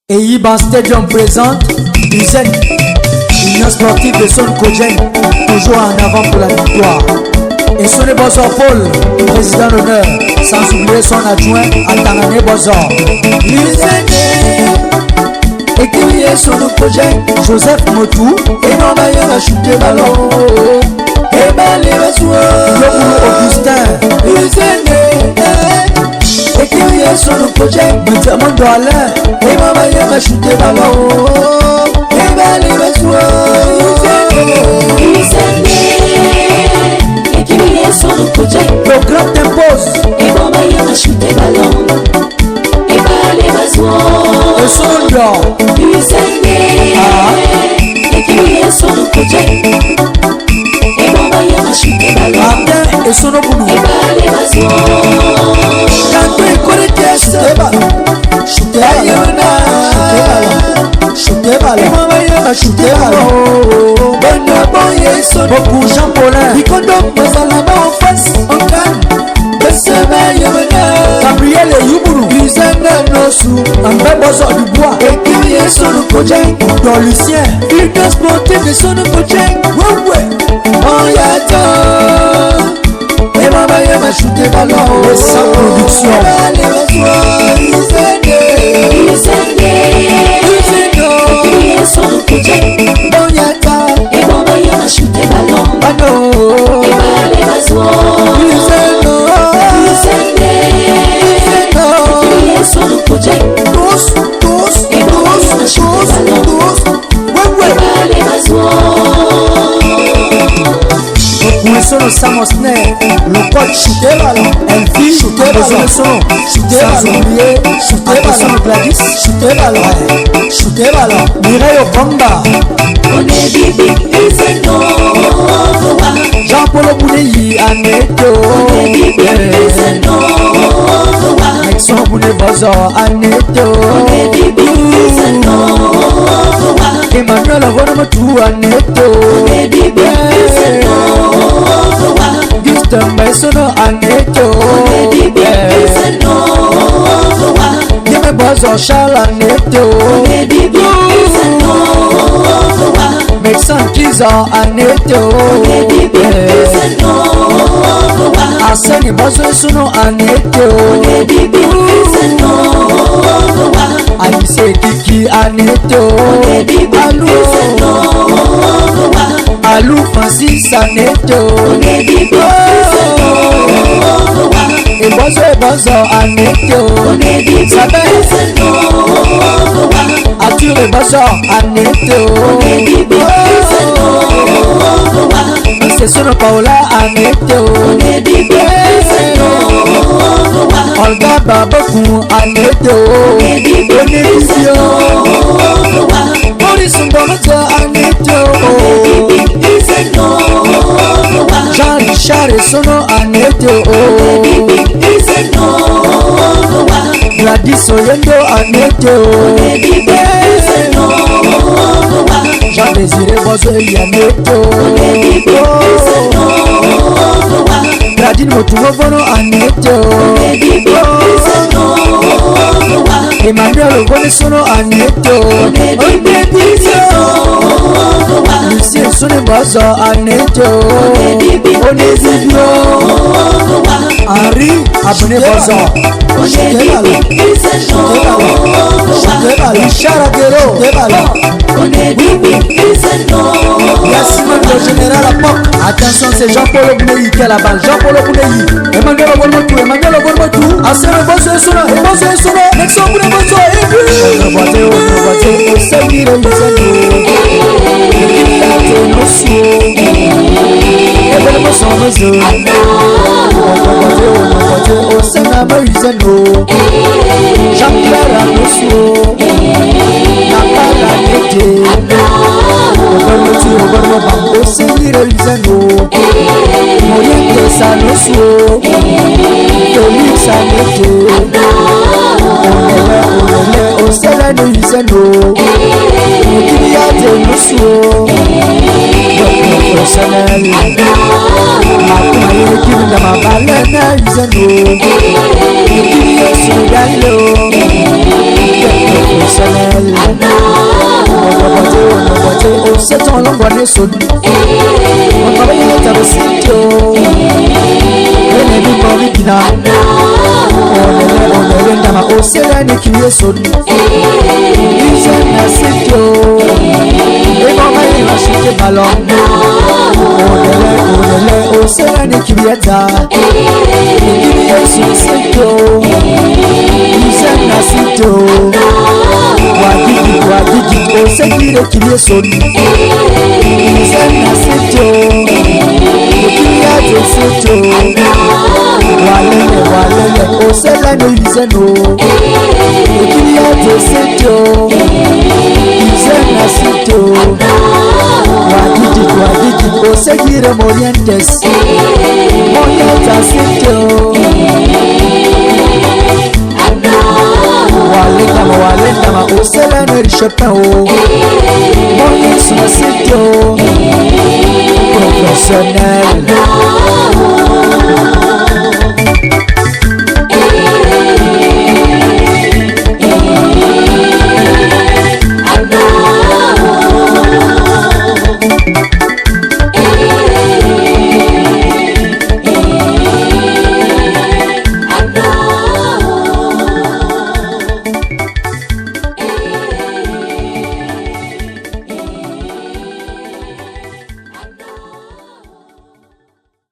Et Iban Stadium présente Uzen, Union sportive de Son Kodjen, toujours en avant pour la victoire. Et Sonné Bozor Paul, président d'honneur, sans oublier son adjoint Atangane Bozor. Uzen, écuyer sur le projet, Joseph Motou, et non d'ailleurs à shooter ballon. Et ben les Augustin, Uzen, écuyer sur le projet, Mondo Alain, et maman y'a shooter ballon. Et ben les Uzen, écuyer sur le projet, le grand impose, et maman y'a shooter ballon. Et ben les Et son Uzen, écuyer sur le projet, et maman y'a shooter ballon. Martin et Sonoboulou. Et ben les Quand tu connais shooter ballon, shooter ballon, shooter ballon, et maman y'a shooter ballon. Bonne boye son Beaucoup Jean Paulin, Bikondo Mazalaba en face, en canne, Besema Yamana, Gabriel et Youboulou, Uzen Nosu, André Bozor du Bois, écuyer sur le projet, Don Lucien, Union sportive de son projet, ouais ouais, on y attend. Et maman y'a shooter ballon, et sa production. Uzen, Uzen, écuyer sur le projet, on y attend. Et maman y'a shooter ballon. Bano, Et ben les Uzen, Uzen, écuyer sur le projet, tous, tous, Et maman y'a tous, shooter tous, ballon. tous, ouais Et ouais. ben les Beaucoup Sono Samosner, le coach Shooter ballon, Elfie, Shooter ballon. Sono, Shooter sans ballon. oublier Shooter ballon. Sono Gladys, Shooter ballon, shooter ballon. Mireille Okomba, Onebibi Uzen Nova, Jean-Paul Bouneyi, Aneto, Onebibi Uzen Nova, Nexon Bouné Bozor, Aneto, Onebibi Uzen Nova, Emmanuel Vonomotou, Aneto, Onebibi Uzen Nova, Gustin Bessono, Aneto, Onebibi Uzen Nova, Yeme Bozor, Charles, Aneto, Onebibi Uzen Nova, Mexan Kizor, Aneto, Onebibi Uzen Nova, Arsène Bozo Sono, Aneto, Onebibi Uzen Nova, Alice Kiki, Aneto, Onebibi Alou, Uzen Nova, Alou Francis, Aneto, Onebibi Uzen Nova, Ebozo Ebozo, Aneto, Onebibi Sabin. Uzen Nova, Arthur Ebozo, Aneto, Onebibi Uzen Nova, C'est Sono Paola, Aneto, Onebibi Uzen Nova, Olga Baboku, Aneto, Onebibi Uzen Nova, Maurice Mbomoto, Aneto, Onebibi Uzen Nova, Jean-Richard Sono, Aneto, Onebibi Uzen Nova, Gladys Oyendo, Aneto, Onebibi Uzen Nova, Jean-Désiré Bozo, Aneto, Onebibi Uzen Nova, Gladys Motumovono, Aneto, Onebibi Uzen Nova, Emmanuel Ogonesono, Aneto, Onebibi Uzen Nova, Lucien Sono Bozo, Aneto, Onebibi Uzen Nova, Henri Abonné Bozo, Onebibi Uzen Nova, Richard Aguero, Onebibi Uzen Nova, Yasmine le général à POC. Attention, c'est Jean-Paul Bouneyi qui a la balle. Jean-Paul Bouneyi. Emmanuel Ogonotou, Emmanuel Ogonotou. Arsène Bozo Sono, Bozo Sono, Nexon Bouné Bozo, et puis. Onobote, Osemire Yuzeno. Ekiyate Nosu. Ebele Bozo Bozo. Onobote, Onobote, Osenama Yuzeno. Jean-Pierre Anosu. Napala Nete. Ogonotu, Ogonoba, Osemire Yuzeno. Moriente Sanosu. Félix Anete. Onele, Onele, Oselene Yuzeno. Okibiyate Nosu. Le professionnel. Makumaye Kirinda Mabalene Yuzeno. Okibiye Sudalo. Le professionnel. Songwane soni Makabayeta sitio Ene bimori bina Olele olele ndama oselene kiye soni Izena sitio Eboma yema shike ballon Olele olele oselene kibieta Kibiye sitio Izena sitio Wagigi wagigi osekire kibiye soni Izena sitio Kibiye sitio Walele walele oselene izeno Kibiye sitio Izena sitio Wagigi wagigi osekire morientes Morientes sitio Walendama walendama oselene richepin o Moye sitio Professionnel.